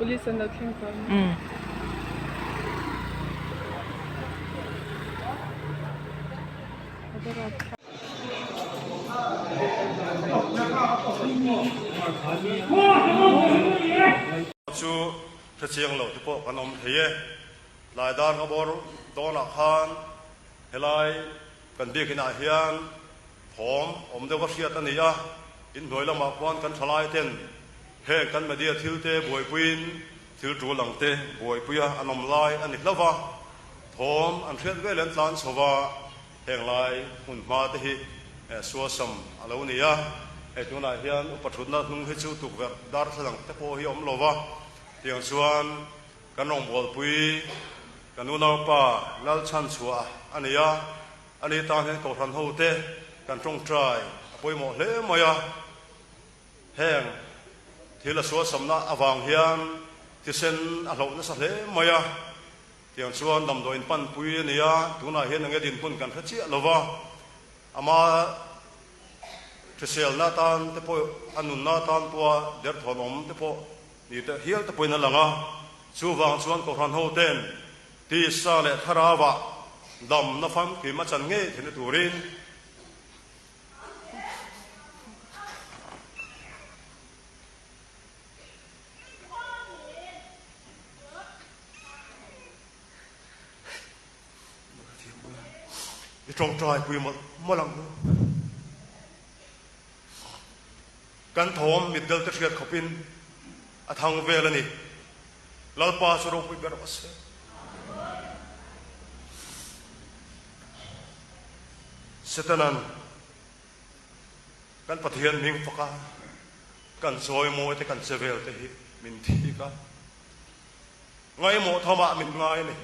Police an lo thleng tawh a ni. Chu hrechiang lo te pawh kan awm thei e. Tlai dar ka bawr dawnah khan helai kan biakinah hian thawm awm deuh a hriat a ni a, inhnuai lamah khuan kan thalai ten heng kan media thil te buaipuiin thil tul ang te buaipuia an awm lai a ni hlauh va, thawm an hriat vel an tlan chho va, heng lai hmun hma te hi suasam a lo ni a, hei tunah hian upa thutna hnung hi chu tukverh darthlalang te pawh hi a awm lo va, tiang chuan Kan rawngbawlpui kan unaupa Lalchhanchhuah a ni a, ani tan hian Kohhran hote kan tawngtai a pawimawh hle mai a. Heng thil a sualsamna avang hian thisen a hloh nasa hle mai a, tiang chuan damdawiin panpui a ni a, tunah hian enge dinhmun kan hre chiah lo va, ama hriselna atan te pawh a nunna atan pawha derthawnawm te pawh Ni teh hial te pawhin a lang a, chuvang chuan Kohhran hoten tisa leh thlarauah damna famkim a chan ngei theihna turin i tawngtai pui mawlh mawlh ang u. Kan thawm mitdel te hriat khawpin a thang vel a ni. Lalpa chu ropui ber rawh se. Setanan kan Pathian hming faka kan chawimawi te kan che vel te hi min thik a, ngaimawh thamah min ngai a ni.